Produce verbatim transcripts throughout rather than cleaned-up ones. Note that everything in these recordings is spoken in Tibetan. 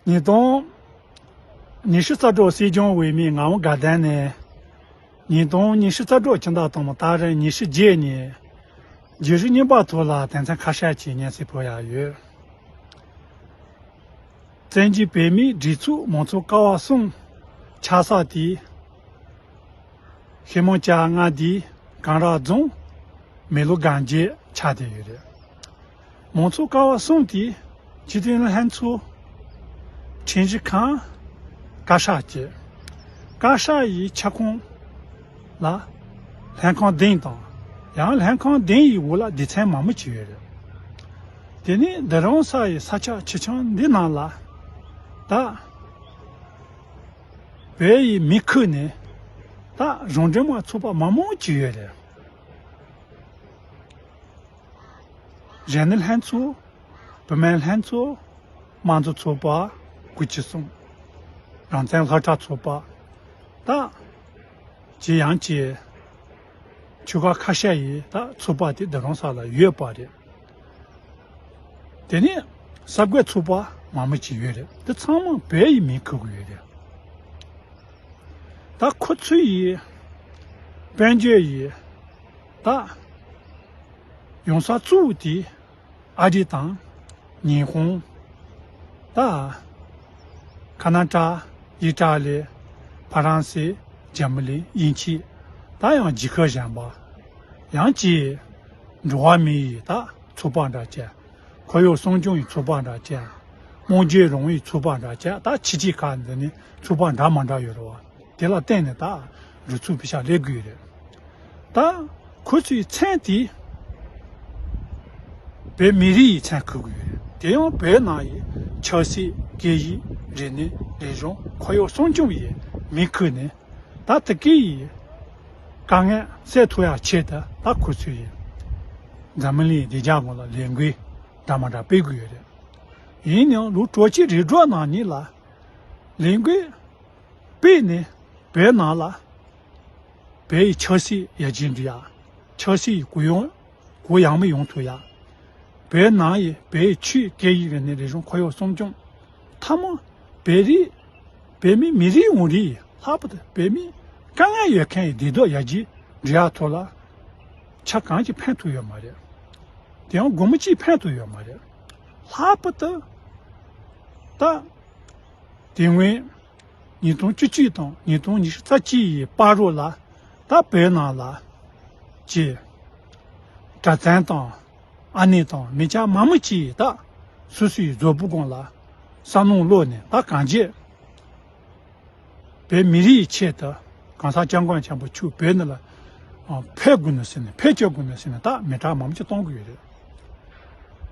ཉིས་སྟོང་ཉི་ཤུ་རྩ་དྲུག་སྲིད་སྐྱོང་འོས་མི་ངག་དབང་དགའ་ལྡན་ནས། ཉིས་སྟོང་ཉི་ཤུ་རྩ་དྲུག་ཕྱི་ཟླ་དང་པོ་ད་རེས་ཉི་ཤུ་རྗེས་ནས་རྒྱུ་རུ་རྙིང་པ་ཐོག་ལ་དོན་ཚན་ཁ་ཤས་ཀྱི་སྙན་ཞུ་ཕུལ་ཡག་ཡོད། བཙན་བྱོལ་བོད་མིའི་སྒྲིག་འཛུགས་མང་གཙོ་ཀ་བ་གསུམ་ཆགས་ས་དེ། ཤིང་མོ་བྱ་ལྔ་དེ་གངས་ར་རྫོང་མེ་ལུ་སྒང་རྒྱུད་ཆགས་བསྡད་ཡོད་རེད། མང་གཙོ་ཀ་བ་གསུམ་དེ་སྤྱི་མཐུན་ལྷན་ཚོགས་ཁྲིམས་ཞིབ་ཁང་། བཀའ་ཤག་བཅས། བཀའ་ཤག་ཡི་ཁྱབ་ཁོངས་ལ་ལྷན་ཁང་བདུན་དང་། ཡང་ལྷན་ཁང་བདུན་ཡི་འོག་ལ་སྡེ་ཚན་མང་པོ་ཅིག་ཡོད་རེད། དེ་ནས་འདི་རང་ས་ཡི་ས་ཆ་ཆེ་ཆུང་འདི་རྣམས་ལ་ད་བོད་ཡི་མི་ཁུར་ནས་ད་གཞུང་འབྲེལ་མ་ཚོགས་པ་མང་མང་ཅིག་ཡོད་རེད། གཞོན་ནུ་ལྷན་ཚོགས། བུད་མེད་ལྷན་ཚོགས། དམངས་གཙོ་ཚོགས་པ། དགུ་བཅུ་གསུམ། རང་བཙན་སློབ་གྲྭ་ཚོགས་པ། ད་ཅི་ཡང་ཅི། ཆོལ་ཁ་ཁ་ཤས་ཡིས་ད་ཚོགས་པ་དེ་བདག་རང་ས་ལ་ཡོད་པ་རེད། དེ་ནས་གསར་འགོད་ཚོགས་པ་མང་མོ་ཅིག་ཡོད་རེད། དེ་ཚང་མ་བོད་ཡི་མིང་ཁུར་གི་ཡོད་རེད། ད་ཁོ་ཚོ་ཡི་དཔལ་འབྱོར་ཡི་ད་ཡོང་ས་གཙོ་བོ་དེ་ཨ་རི་དང་ཉི་ཧོང་། ད་ཁ་ན་ཏྲ། ཨི་ཏྲ་ལི། ཕ་རན་སི། འཇར་མ་ནི། དབྱིན་ཇི། ད་ཡང་རྒྱལ་ཁབ་གཞན་པ། ཡང་ཅིག་འགྲོ་བ་མི་ཡི་ད་ཚོགས་པ་འདྲ་བྱས། ཁོར་ཡུག་སྲུང་སྐྱོང་ཡི་ཚོགས་པ་འདྲ་བྱས། དམངས་རྒྱུད་རང་ཡི་ཚོགས་པ་འདྲ་བྱས། ད་ཕྱི་རྒྱལ་ཁག་འདི་ནི་ཚོགས་པ་འདྲ་མ་འདྲ་ཡོད་རེད་བ། དེ་ལ་བརྟེན་ནས་ད་རུ་ཚུགས་པའི་ཤ་ལས་དགོས་རེད། ད་ཁོ་ཚོའི་མཚན་དེ་བོད་མི་རིགས་ཡི་མཚན་ཁུར་གི་ཡོད་རེད། དེ་ཡང་བོད་ནང་ཡི་ཆབ་སྲིད། སྐད་ཡིག་རིག་གནས། རིག་གཞུང་། ཁོར་ཡུག་སྲུང་སྐྱོང་ཡི་མིང་ཁུར་ནས། ད་དེ་གའི་དཀའ་ངལ་སེལ་ཐུབ་ཡག་ཆེད་དུ་ད་ཁོ་ཚོས་འཛམ་གླིང་བདེ་འཇགས་སྒང་ལ་ལས་འགུལ་འདྲ་མ་འདྲ་སྤེལ་དགོས་ཡོད་རེད། ཡིན་ནའང་ལོ་དྲུག་ཅུ་རེ་དྲུག་ནང་ཉིད་ལ་ལས་འགུལ་སྤེལ་ནས་བོད་ནང་ལ་བོད་ཡི་ཆབ་སྲིད་ཡར་རྒྱས་འགྲོ་ཡག་ཆབ་སྲིད་ཡི་གུ་ཡངས་གུ་ཡངས་མོ་ཡོང་ཐུབ་ཡག་བོད་ནང་ཡི་བོད་ཡི་ཆོས་སྐད་ཡིག་རིག་གནས། རིག་གཞུང་། ཁོར་ཡུག་སྲུང་སྐྱོང་ཐ་མ་བོད་རིགས་བོད་མི་མི་རིགས་ཡོངས་རིགས་ལྷག་པར་དུ་བོད་མི་དཀའ་ངལ་ཡོད་མཁན་ཡི་བདེ་སྡུག་ཡར་རྒྱས་འགྲོ་ཡག་ཐོག་ལ་ཆ་གང་ཅི་ཕན་ཐོགས་ཡོད་མ་རེད། དེ་ཡང་སྒོར་མོ་གཅིག་ཕན་ཐོགས་ཡོད་མ་རེད། ལྷག་པར་དུ་ད་དེ་སྔོན་ཉིས་སྟོང་བཅུ་གཅིག་དང་ཉིས་སྟོང་ཉི་ཤུ་རྩ་གཅིག་ཡི་བར་རོ་ལ་ད་བོད་ནང་ལ་ཅི་གྲྭ་བཙུན་དང་ཨ་ནེ་དང་མི་སྐྱ་མང་མོ་ཅིག་ད་སོ་སོའི་གཟུགས་པོ་སྒང་ལ་ས་སྣུམ་བླུགས་ནས། ད་གང་ཅི་བོད་མི་རིགས་ཆེད་དུ་གང་ཟག་སྐྱབས་མགོན་ཆེན་པོ་མཆོག་བོད་ནང་ལ་ཕེབས་དགོས་ནི་ཟེར་ནས། ཕེབས་བཅུག་དགོས་ནི་ཟེར་ནས་ད་མི་གྲངས་མང་པོ་ཅིག་གཏོང་གི་ཡོད་རེད།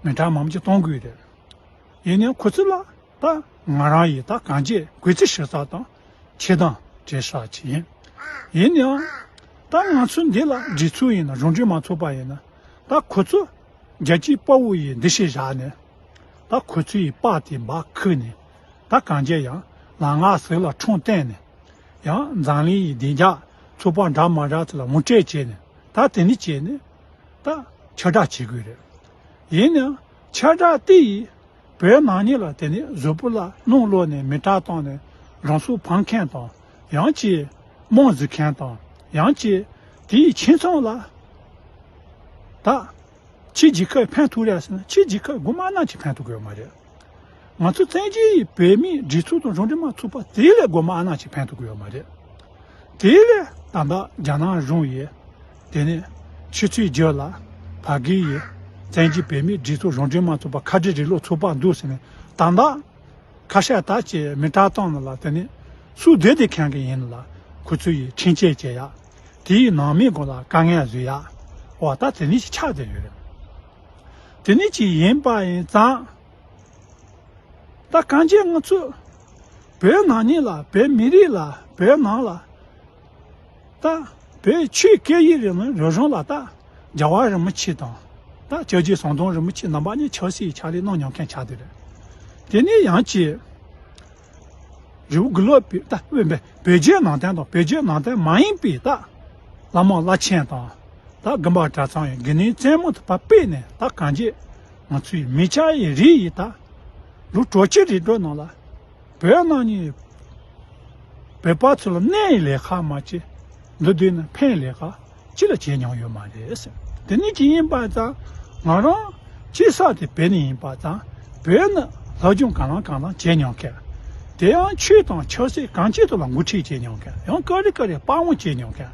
མི་གྲངས་མང་པོ་ཅིག་གཏོང་གི་ཡོད་རེད། ཡིན་ནའང་ཁོ་ཚོ་ལ་ད་ང་རང་ཡིས་ད་གང་ཅི་གུས་བརྩི་ཞུ་ས་དང་ཆེ་མཐོང་བྱེད་ས་ཅིག་ཡིན། ཡིན་ནའང་ད་ང་ཚོ་འདི་ལ་སྒྲིག་འཛུགས་ཡིན་ན། གཞུང་འབྲེལ་མ་ཚོགས་པ་ཡིན་ན། ད་ཁོ་ཚོ་རྒྱལ་གཅེས་དཔའ་བོ་ཡི་འདུ་ཤེས་བཞག་ནས། ད་ཁོ་ཚོ་ཡི་པགས་དེ་འབག་ཁུར་ནས། ད་གང་ཅི་ཡང་ལམ་ང་ཟིག་ལ་ཁྲོམ་བསྟན་ནས། ཡང་འཛམ་གླིང་ཡི་བདེ་འཇགས་ཚོགས་པ་འདྲ་མ་འདྲ་ཚོ་ལ་ངོ་སྤྲོད་བྱས་ནས། ད་དེ་ནི་བྱས་ནས་ད་ཁྱབ་བསྒྲགས་བྱེད་དགོས་རེད། ཡིན་ནའང་ཁྱབ་བསྒྲགས་དེ་ཡིས་བོད་ནང་ཉིད་ལ་དེ་ནི་གཟུགས་པོ་ལ་སྣུམ་བླུགས་ནས་མེ་སྲེག་བཏང་ནས་རང་སྲོག་ཕངས་མཁན་དང་། ཡང་ཅིག་རྨང་གཟིགས་མཁན་དང་། ཡང་ཅིག་དེའི་ཁྱིམ་ཚང་ལ་ད་ཕྱི་རྒྱལ་ཁབ་ཕན་ཐོགས་རེད་ཟེར་ན། ཕྱི་རྒྱལ་ཁབ་སྒོར་མོ་ཨ་ན་ཅིག་ཕན་ཐོགས་ཀྱི་ཡོད་མ་རེད། ང་ཚོ་བཙན་བྱོལ་ཡི་བོད་མིའི་སྒྲིག་འཛུགས་དང་གཞུང་འབྲེལ་མ་ཚོགས་པ་དེ་ལས་སྒོར་མོ་ཨ་ན་ཅིག་ཕན་ཐོགས་ཀྱི་ཡོད་མ་རེད། དེ་ལས་ད་ལྟ་རྒྱ་ནག་གཞུང་ཡིས་དེ་ནས་ཆུ་ཚོད་བརྒྱད་ལ་ཕ་གི་ཡི་བཙན་བྱོལ་བོད་མིའི་སྒྲིག་འཛུགས་གཞུང་འབྲེལ་མ་ཚོགས་པ་ཁ་བྲལ་རིང་ལུགས་ཚོགས་པ་འདུག་ཟེར་ནས། ད་ལྟ་ཁ་ཤས་ད་ཅིག་མེ་སྲེག་བཏང་ནི་ལ་དེ་ནས་སུ་བསྡད་དེ་མཁན་གྱི་ཡིན་ལ། ཁོ་ཚོ་ཡིས་ཁྲིམས་གཅོད་བྱེད་ཡག་དེའི་ནང་མི་སྒང་ལ་དཀའ་ངལ་བཟོ་ཡག་འོ་ད་དེ་ནི་ཅིག་ཆགས་བསྡད་ཡོད་རེད། དེ་ནི་ཅིག་ཡིན་པ་ཡིན་ཙང་། ད་གང་ཅི་ང་ཚོ་བོད་ནང་ཉིད་ལ། བོད་མི་རིགས་ལ། བོད་ནང་ལ་ད་བོད་ཆོས་སྐད་ཡིག་རིག་གནས། རིག་གཞུང་ལ་ད་རྒྱལ་བ་རིན་པོ་ཆེ་དང་། ད་སྐྱབས་རྗེ་ཟམ་གདོང་རིན་པོ་ཆེ་རྣམ་པ་གཉིས་ཆབ་སྲིད་ཀྱི་ཕྱག་ལས་གནང་མྱོང་མཁན་ཆགས་བསྡད་རེད། དེ་ནས་ཡང་ཅིག་རི་བོ་དགུ་ལོག་པའི་ད་བོད་བོད་བོད་བརྒྱུད་ནང་བསྟན་དང་། བོད་བརྒྱུད་ནང་བསྟན་མ་ཡིན་པའི་ད་བླ་མ་བླ་ཆེན་དང་། ད་དགོན་པ་གྲྭ་ཚང་ཡི་དགེ་འདུན་རྩེ་མོ་དུ་ཕར་སྤེལ་ནས། ད་གང་ཅི་ང་ཚོའི་མི་སྐྱ་ཡི་རིགས་ཡི་ད་ལོ་དྲུག་ཅུ་རེ་དྲུག་ནང་ལ་ བོད་ནང་ནས་བོད་པ་ཚོ་ལ་གནོད་ཡི་ལས་ཀ་མ་བྱེད། འདི་དུས་ནི་ཕན་ལས་ཀ་ཅི་ལ་བྱེད་མྱོང་ཡོད་མ་རེད་ཟེར། དེ་ནི་ཅི་ཡིན་པ་ཙང་ང་རང་སྐྱེས་ས་དེ་བོད་ནས་ཡིན་པ་ཙང་བོད་ནི་སློབ་སྦྱོང་གང་ལ་གང་ལ་བྱེད་མྱོང་མཁན། དེ་ཡང་ཆོས་དང་ཆབ་སྲིད་གང་ཅི་ཐོག་ལ་འགོ་ཁྲིད་བྱེད་མྱོང་མཁན། ཡང་ཀ་རི་ཀ་རི་དཔའ་བོ་བྱེད་མྱོང་མཁན།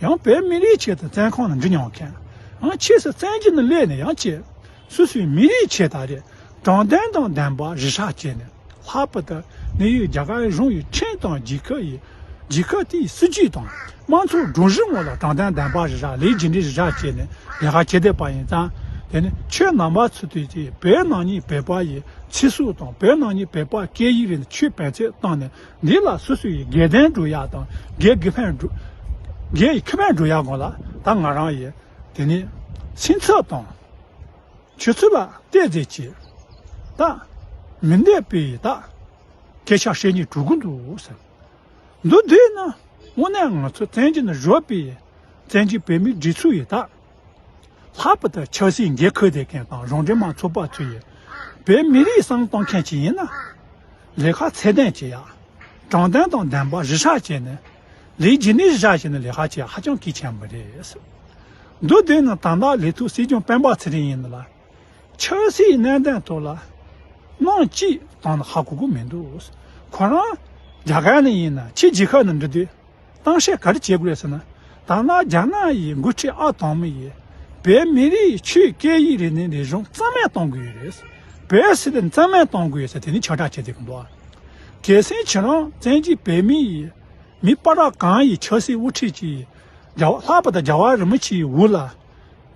ཡང་བོད་མི་རིགས་ཆེད་དུ་བཙོན་ཁང་ནང་འགྲོ་མྱོང་མཁན། ཡང་ཆེས་སུ་བཙན་གྱིས་ནི་སླེབས་ནས་ཡང་ཆེ། སོ་སོའི་མི་རིགས་ཆེད་དང་རེད། དྲང་བདེན་དང་ལྡན་པ་རེ་ཧྲ་བྱས་ནས། ལྷག་པར་དུ་གནས་ཡུལ་རྒྱ་གར་གཞུང་ཡི་ཁྲིམས་དང་རྒྱལ་ཁབ་ཡི་རྒྱལ་ཁབ་དེའི་སྲིད་ཇུས་དང་དམངས་གཙོ་སྒྲོམ་གཞི་ངོ་ལ་དྲང་བདེན་ལྡན་པ་རེ་ཧྲ་ལས་རྒྱུ་འབྲས་རེ་ཧྲ་བྱས་ནས་ལས་ཀ་བྱེད་བསྡད་པ་ཡིན་ཙང་། དེ་ནི་ཁྱོད་རྣམ་པ་ཚོ་དུས་ཀྱི་བོད་ནང་ནས་བོད་པ་ཡི་ཚེ་སྲོག་དང་བོད་ནང་ནས་བོད་པ་སྐད་ཡིག་རིག་གནས་ཆོས་བེད་སྤྱོད་བཏང་ནས་འདི་ལ་སོ་སོ་ཡི་དགེ་ལྡན་འགྲོ་ཡག་དང་དགེ་དགེ་ཕན་འགྲོ་དགེ་ཡི་ཁེ་ཕན་འགྲོ་ཡག་ངོ་ལ་ད་ང་རང་ཡི་དེ་ནི་སེམས་ཚབ་དང་། ཁྱོད་ཚོ་ལ་བལྟས་ཚེ་ཅི། ད། མི་འདོད་པའི་ད། སྐད་ཆ་བཤད་ཉེས་གྲུག་གི་འདུག་ཟེར། འདུག་དུས་ན་དངོས་གནས་ང་ཚོ་བཙན་གྱིས་ནི་བཟོས་པའི་བཙན་གྱིས་བོད་མིའི་སྒྲིག་འཛུགས་ཡི་ད། ལྷག་པར་དུ་ཆབ་སྲིད་འགན་འཁུར་བསྡད་མཁན་དང་གཞུང་འབྲེལ་མ་ཚོགས་པ་ཚོ་ཡི་བོད་མི་རིགས་བསམ་གཏོང་མཁན་ཅིག་ཡིན་ན། ལས་ཀ་ཚད་ལྡན་བྱེད་ཡ། དྲང་བདེན་དང་ལྡན་པ་རེ་ཧྲ་བྱས་ནས། ལས་རྒྱུ་ནི་རེ་ཧྲ་བྱས་ནས་ལས་ཀ་བྱེད་ཧ་ཅང་གལ་ཆེན་པོ་རེད། འདུག་དེ་ནི་ད་ལྟ་ལས་ཐོག་སྲིད་སྐྱོང་སྤེན་པ་ཚེ་རིང་ཡིན་ལ། ཆབ་སྲིད་གནད་དོན་ཐོག་ལ་གནང་གཅིག་དང་ཧ་གོ་གི་མི་འདུག་ཁོ་རང་རྒྱ་གར་ནས་ཡིན་ན་ཕྱི་རྒྱལ་ཁབ་ནས་འགྲོ་དུས་གཏམ་བཤད་ག་རེ་བྱེད་དགོས་རེད་ཟེར་ན། ད་ལྟ་རྒྱ་ནག་ཡི་འགོ་ཁྲིད་ཨ་དོམ་ཡིས་བོད་མི་རིགས་ཆོས་སྐད་ཡིག་རིག་གནས་རིག་གཞུང་རྩ་མེད་གཏོང་དགོས་ཡོད་རེད། བོད་སྲིད་དོན་རྩ་མེད་གཏོང་དགོས་ཡོད་ཟེར་དེ་ནི་ཁྱབ་བསྒྲགས་བྱེད་བསྡད་ཀྱི་འདུག་གལ་སྲིད་ཁྱེད་རང་བཙན་གྱིས་བོད་མི་ཡི་མི་སྤ་ར་གང་ཡི་ཆབ་སྲིད་དབུ་ཁྲིད་ཀྱི་རྒྱལ་བ་ལྷག་པར་དུ་རྒྱལ་བ་རིན་པོ་ཆེའི་འོག་ལ་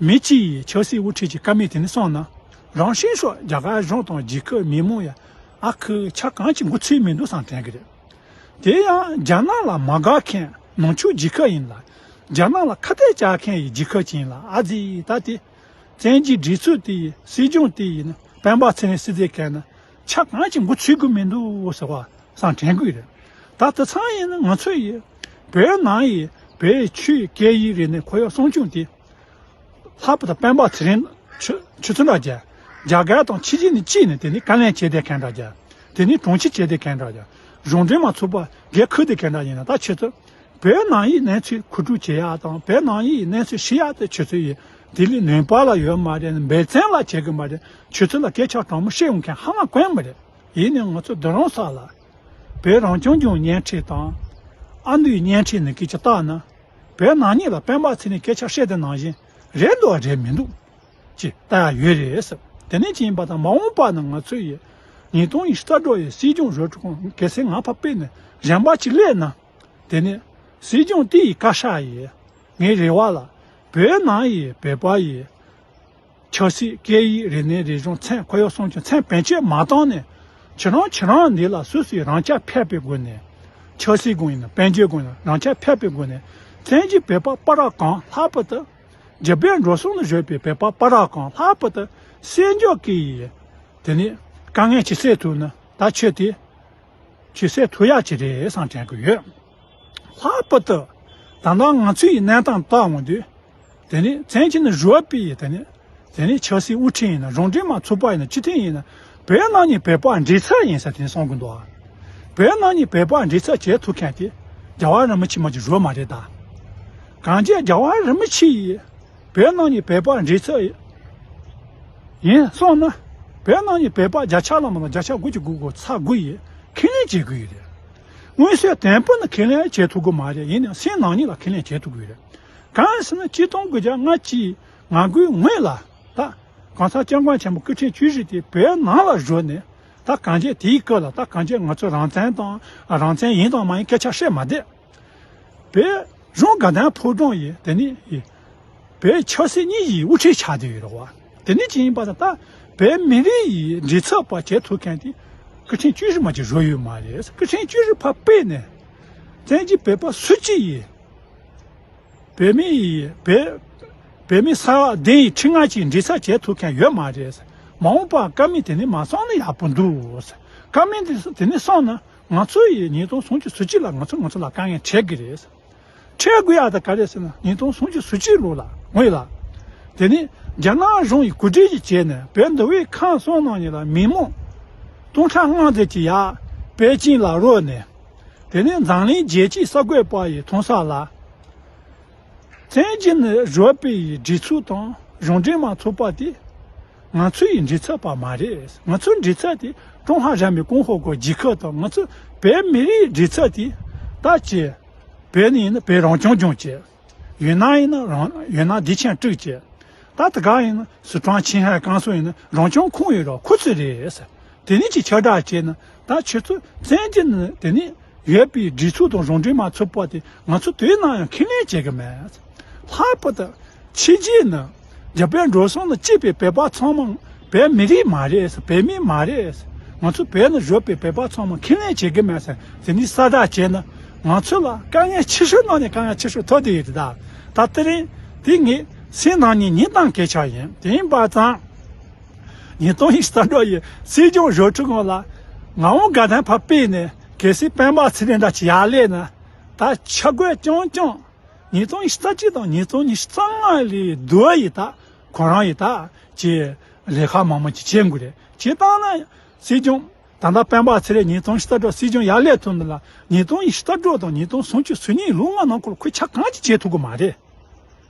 མི་གཅིག་ཡི་ཆབ་སྲིད་དབུ་ཁྲིད་ཀྱི་བཀའ་མོལ་དེ་ནི་སོང་ན། རང་བཞིན་སོགས་རྒྱ་གར་གཞུང་དང་རྒྱལ་ཁབ་མི་མང་ཡ་ཨ་ཁུ་ཆ་གང་ཅིག་མགོ་ཚོས་མི་འདུག་བསམ་དྲན་གི་རེད། དེ་ཡང་རྒྱ་ནག་ལ་མ་དགའ་མཁན་ནང་ཆོས་རྒྱལ་ཁབ་ཡིན་ལ། རྒྱ་ནག་ལ་ཁ་གཏད་བཅག་མཁན་ཡི་རྒྱལ་ཁབ་ཅིག་ཡིན་ལ། ཨ་ཙི་ད་དེ་བཙན་གྱིས་སྒྲིག་འཛུགས་དེ་ཡི་སྲིད་སྐྱོང་དེ་ཡིན་ན་སྤེན་པ་ཚེ་རིང་སྲིད་འཛིན་མཁན་ན་ཆ་གང་ཅིག་མགོ་ཚོས་གི་མི་འདུག་ཟེར་བ་བསམ་དྲན་གི་རེད། ད་དེ་ཚང་ཡིན་ན་ང་ཚོ་ཡི་བོད་ནང་ཡི་བོད་ཆོས་སྐད་ཡིག་རིག་གནས་ཁོར་ཡུག་སྲུང་སྐྱོང་དེ། ལྷག་པར་དུ་སྤེན་པ་ཚེ་རིང་ཆུ་ཆུ་ཚོད་འདྲ་རྒྱ། རྒྱ་གར་དང་ཕྱི་རྒྱལ་ནས་སྐྱིད་ནས་དེ་ནི་བཀའ་ལན་བྱས་ཏེ་གན་འདྲ་རྒྱ། དེ་ནི་གྲོང་ཁྱེར་བྱས་ཏེ་གན་འདྲ་རྒྱ། གཞུང་འབྲེལ་མ་ཚོགས་པ་རྒྱ་ཁུལ་དེ་གན་འདྲ་ཡིན་ན་ད་ཆུ་ཚོད། བོད་ནང་ཡི་གནས་ཚུལ་མཁོ་སྤྲོད་བྱེད་ཡག་དང་བོད་ནང་ཡི་གནས་ཚུལ་ཤེས་ཡག་དེ་ཆུ་ཚོད་ཡི་དེ་ལས་ནུས་པ་ལ་ཡོད་མ་རེད། འབད་བརྩོན་ལ་བྱེད་གི་མ་རེད། ཆུ་ཚོད་ལ་སྐད་ཆ་དྲང་མོ་བཤད་འོང་མཁན་ཧ་ལམ་དཀོན་མ་རེད། ཡིན་ནའི་ང་ཚོ་བདུན་རང་ས་ལ་བོད་རང་སྐྱོང་ལྗོངས་བརྙན་འཕྲིན་དང་ཨ་མདོའི་བརྙན་འཕྲིན་ནི་སྐད་ཆ་བཏགས་ན། བོད་ནང་ཉིད་ལ་སྤེན་པ་ཚེ་རིང་སྐད་ཆ་བཤད་དེ་ནང་བཞིན་རེད་འདུག་རེད་མི་འདུག་ཅེས་ལྟ་ཡ་ཡོད་རེད་ཟེར། དེ་ནས་ཅི་ཡིན་པ་དང་མ་འོངས་པ་ན་ང་ཚོ་ཡི་ཉིས་སྟོང་ཉི་ཤུ་རྩ་དྲུག་ཡི་སྲིད་སྐྱོང་རེ་ཁོང་གལ་སྲིད་ང་ཕ་དཔེ་ནས་གཞན་པ་ཅིག་སླེབས་ན། དེ་ནས་སྲིད་སྐྱོང་དེ་ཡི་བཀའ་ཤག་ཡི་ངའི་རེ་བ་ལ་བོད་ནང་ཡི་བོད་པ་ཡི་ཆབ་སྲིད་སྐད་ཡིག་རིག་གནས་རིག་གཞུང་ཚན་ཁོར་ཡུག་སྲུང་སྐྱོང་ཚན་བེད་སྤྱོད་མ་བཏང་ནས་ཁྱེད་རང་ཁྱེད་རང་འདི་ལ་སོ་སོའི་རང་རྐྱ་འཕེར་པའི་སྒོ་ནས་ཆབ་སྲིད་སྒོ་ཡིན་ན་དཔལ་འབྱོར་སྒོ་ཡིན་ན་རང་རྐྱ་འཕེར་པའི་སྒོ་ནས་བཙན་གྱིས་བོད་པ་སྤ་ར་གང་ལྷག་པར་དུ་རྒྱ་བལ་འབྲུག་གསུམ་ལ་བཞུགས་པའི་བོད་པ་སྤ་ར་གང་ལྷག་པར་དུ་བཙན་བྱོལ་སྐད་ཡིག་དེ་ནི་དཀའ་ངལ་ཅིག་སེལ་ཐུབ་ན་ད་ཆོས་དེ། ཆོས་སྲིད་ཐུག་ཡག་ཅིག་རེད་བསམ་དྲན་གི་ཡོད། ལྷག་པར་དུ་ད་ལྟ་ང་ཚོའི་གནས་སྟངས་ལྟ་འོང་དུས། དེ་ནི་བཙན་གྱིས་ནི་བཟོས་པའི་དེ་ནི་དེ་ནི་ཆབ་སྲིད་དབུ་ཁྲིད་ཡིན་ན་གཞུང་འབྲེལ་མ་ཚོགས་པ་ཡིན་ན་སྤྱི་མཐུན་ཡིན་ན་བོད་ནང་ནས་བོད་པ་འདྲེས་ཚད་ཡིན་ས་དེ་ནི་གསུང་གི་འདུག་བོད་ནང་ནས་བོད་པ་འདྲེས་ཚད་བྱེད་ཐུབ་མཁན་དེ་རྒྱལ་བ་རིན་པོ་ཆེ་མ་གཅིག་བཟོས་མ་རེད་ད། གང་ཅི་རྒྱལ་བ་རིན་པོ་ཆེ་ཡིས། བོད་ནང་གི་བོད་པ་འདྲེས་ཚད་ཡིན་སོང་ན། བོད་ནང་གི་བོད་པ་བརྒྱ་ཆ་ལ་མ་ལ་བརྒྱ་ཆ་དགུ་གི་དགུ་དགུ་ཚ་དགུ་ཡིས་ཁས་ལེན་བྱེད་དགོས་ཡོད་རེད། མངོན་གསལ་དོད་པོ་ནི་ཁས་ལེན་བྱེད་ཐུབ་ཀྱི་མ་རེད། ཡིན་ནའང་སེམས་ནང་ཉིད་ལ་ཁས་ལེན་བྱེད་ཐུབ་ཀྱི་ཡོད་རེད། གང་ཟེར་ན་གཅིག་སྟོང་དགུ་བརྒྱ་ལྔ་བཅུ་ང་དགུའི་སྔོན་ལ་ད་གོང་ས་སྐྱབས་མགོན་ཆེན་པོ་སྐུ་ཕྲེང་བཅུ་བཞི་དེ་བོད་ནང་ལ་བཞུགས་ནས་ད་གང་ཅི་དེའི་སྐབས་ལ་ད་གང་ཅི་ང་ཚོ་རང་བཙན་དང་རང་བཙན་ཡིན་དང་མ་ཡིན་སྐད་ཆ་བཤད་མ་བསྡད། བོད་གཞུང་དགའ་ལྡན་ཕོ་བྲང་ཡི་དེ་ནི་ཡི། བོད་ཆབ་སྲིད་གཉིས་ཡི་དབུ་ཁྲིད་ཆགས་བསྡད་ཡོད་རེད་བ། དེ་ནི་ཅི་ཡིན་པ་ད་ལྟ་བོད་མི་རིགས་ཡི་འདྲི་ཚབ་པ་བྱེད་ཐུབ་མཁན་དེ་སྐུ་ཕྲེང་བཅུ་བཞི་མ་གཅིག་བཟོ་ཡོད་མ་རེད། སྐུ་ཕྲེང་བཅུ་བཞི་ཕར་སྤེལ་ནས་བཙན་གྱིས་བོད་པ་སུ་གཅིག་ཡི་བོད་མི་ཡི་བོད་བོད་མི་ས་ཡ་བདུན་ཡི་ཁྲི་ལྔ་གཅིག་འདྲི་ཚབ་བྱེད་ཐུབ་མཁན་ཡོད་མ་རེད། མ་འོངས་པ་བཀའ་མོལ་དེ་ནི་མ་སོང་ན་ཡག་པོ་འདུག་བཀའ་མོལ་དེ་དེ་ནི་སོང་ན་ང་ཚོ་ཡི་ཉིས་སྟོང་སུམ་ཅུ་སོ་གཅིག་ལ་ང་ཚོ་ང་ཚོ་ལ་དཀའ་ངལ་འཕྲད་ཀྱི་རེད། འཕྲད་དགོས་ཡག་དེ་ག་རེ་ཟེར་ན་ཉིས་སྟོང་སུམ་ཅུ་སོ་གཅིག་ལོ་ལ་ངོས་ལ། དེ་ནི་རྒྱ་ནག་གཞུང་ཡི་གོ་སྒྲིག་ཅིག་བྱས་ནས་བོད་མདོ་དབུས་ཁམས་གསུམ་ནང་ཉིད་ལ་མི་མང་སྟོང་ཕྲག་ལྔ་ཙམ་གྱིས་ཡར་ པེ་ཅིང་ལ་རོལ་ནས། དེ་ནས་འཛམ་གླིང་རྒྱལ་སྤྱིའི་གསར་འགོད་པ་ཡི་མཐོང་ས་ལ། བཙན་གྱིས་ནི་བཟོས་པའི་སྒྲིག་འཛུགས་དང་གཞུང་འབྲེལ་མ་ཚོགས་པ་དེ་ང་ཚོའི་འགྲིག་ཚུལ་པ་མ་རེད། ང་ཚོའི་འགྲིག་ཚུལ་དེ་ཀྲུང་ཧྭ་རྒྱལ་མི་ཀོང་ཧོ་གོ་རྒྱལ་ཁབ་དང་ང་ཚོ་བོད་མི་རིགས་འགྲིག་ཚུལ་དེ་ད་ཅི་བོད་ནས་ཡིན་ན་བོད་རང་སྐྱོང་ལྗོངས་ཀྱི། ཡུན་ནན་ཡིན་ན་རང་ཡུན་ནན་བདེ་ཆེན་དཀྲུག་ཀྱི། ད་དེ་ག་ཡིན་ན་སི་ཁྲོན་ཆིང་ཧའེ་ཀན་སུའུ་ཡིན་ན་རང་སྐྱོང་ཁོངས་ཡོད་རོགས་ཁོ་ཚོ་རེད་ཟེར། དེ་ནས་ཅིག་ཁྱབ་བསྒྲགས་བྱས་ན་ད་ཁྱེད་ཚོ་བཙན་གྱིས་ནི་དེ་ནས་ཡོད་པའི་སྒྲིག་འཛུགས་དང་གཞུང་འབྲེལ་མ་ཚོགས་པ་དེ་ང་ཚོ་དུས་ནམ་ཡང་ཁས་ལེན་བྱེད་གི་མེད། ལྷག་པར་དུ་ཕྱི་རྒྱལ་ནི་རྒྱ་བལ་འབྲུག་གསུམ་ནས་སྐྱེས་པའི་བོད་པ་ཚང་མ་བོད་མི་རིགས་མ་རེད། བོད་མི་མ་རེད། ང་ཚོ་བོད་ནས་བཟོས་པའི་བོད་པ་ཚང་མ་ཁས་ལེན་བྱེད་གི་མེད་ཟེར་དེ་ནས་གསལ་བསྒྲགས་བྱས་ན་ང་ཚོ་ལ་དཀའ་ངལ་ཆེ་ཤོས་ནང་ནས་དཀའ་ངལ་ཆེ་ཤོས་ཐོབ་བསྡད་ཡོད་རེད་ད། ད་དེ་རིང་དེ་ངས་སེམས་ནང་ནས་ཉིན་དང་སྐད་ཆ་ཡིན། དེ་ཡིན་པ་ཙང་། ཉིས་སྟོང་ཉི་ཤུ་རྩ་དྲུག་ཡི་སྲིད་སྐྱོང་བཟོ་སྐྲུན་ངོ་ལ་ངག་དབང་དགའ་ལྡན་ཕར་ཕུད་ནས་གལ་སྲིད་སྤེན་པ་ཚེ་རིང་འདྲ་ཅིག་ཡར་སླེབས་ན་ད་ཆ་བགོས་རྐྱང་རྐྱང་། ཉིས་སྟོང་ཉི་ཤུ་རྩ་གཅིག་དང་ཉིས་སྟོང་ཉི་ཤུ་རྩ་ལྔ་ལས་སྡུག་ཡི་ད་ཁོ་རང་ཡི་ད་ཀྱི་ལས་ཀ་མང་མང་ཅིག་བྱེད་དགོས་རེད། བྱེད་སྟངས་ན་སྲིད་སྐྱོང་ད་ལྟ་སྤེན་པ་ཚེ་རིང་ཉིས་སྟོང་ཉི་ཤུ་རྩ་དྲུག་སྲིད་སྐྱོང་ཡར་སླེབས་ཐུབ་ནི་ལ་ཉིས་སྟོང་ཉི་ཤུ་རྩ་དྲུག་དང་ཉིས་སྟོང་སུམ་ཅུ་སོ་གཉིས་ལོ་ལྔ་ནང་འཁོར་ཁོས་ཆ་གང་ཅིག་བྱེད་ཐུབ་ཀྱི་མ་རེད།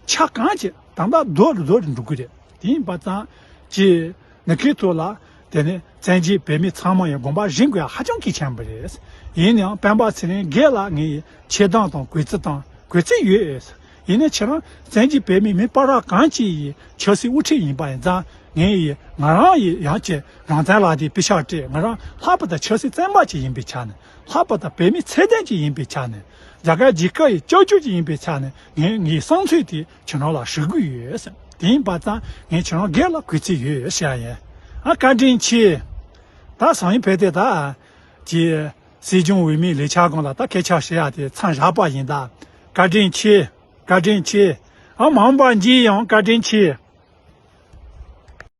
ཆ་གང་ཅིག་ད་ལྟ་རྡོ་རུ་རྡོ་རུ་འགྲོ་གི་རེད། དེ་ཡིན་པ་ཙང་ཀྱི་ནི་ཁའི་ཐོག་ལ་དེ་ནི་བཙན་གྱིས་བོད་མི་ཚང་མ་ཡང་དགོངས་པ་བཞེས་དགོས་ཡ་ཧ་ཅང་གལ་ཆེན་པོ་རེད། ཡིན་ཡང་སྤེན་པ་ཚེ་རིང་སྒེར་ལ་ངས་ཆེ་མཐོང་དང་གུས་བརྩི་དང་གུས་བརྩི་ཡོད། ཡིན་ན་ཁྱེད་རང་བཙན་གྱིས་བོད་མི་མི་སྤར་ར་གང་ཅི་ཡི་ཆབ་སྲིད་དབུ་ཁྲིད་ཡིན་པ་ཡིན་ཙང་ངས་ཡི་ང་རང་ཡི་ཡང་ཅི་རང་བཙན་ལག་དེ་པི་ཤག་སྤྲད་ང་རང་ལྷག་པར་དུ་ཆབ་སྲིད་བཙོན་པ་ཅིག་ཡིན་པའི་ཆ་ནས་ལྷག་པར་དུ་བོད་མི་ཚད་ལྡན་ཅིག་ཡིན་པའི་ཆ་ནས་རྒྱ་གར་རྒྱལ་ཁབ་ཡི་སྐྱབས་བཅོལ་ཅིག་ཡིན་པའི་ཆ་ནས་ངས་ངའི་བསམ་ཚུལ་དེ་ཁྱེད་རང་ལ་ཞུ་གི་ཡོད། དེ་ཡིན་པ་ཙང་ངས་ཁྱེད་རང་སྒེར་ལ་གུས་བརྩི་ཡོད་ཟེར་ཡ་ཡིན། ཨ་བཀའ་དྲིན་ཆེ། ད་སང་ཉིན་ཕེབས་ཏེ་ད་ཀྱི་སྲིད་སྐྱོང་འོས་མིའི་ལས་འཆར་སྒང་ལ་ད་སྐད་ཆ་བཤད་ཡ་དེ་མཚམས་བཞག་པ་ཡིན་ད། བཀའ་དྲིན་ཆེ། བཀའ་དྲིན་ཆེ། ཨ་མ་འོངས་པ་མཇལ་ཡོང་། བཀའ་དྲིན་ཆེ།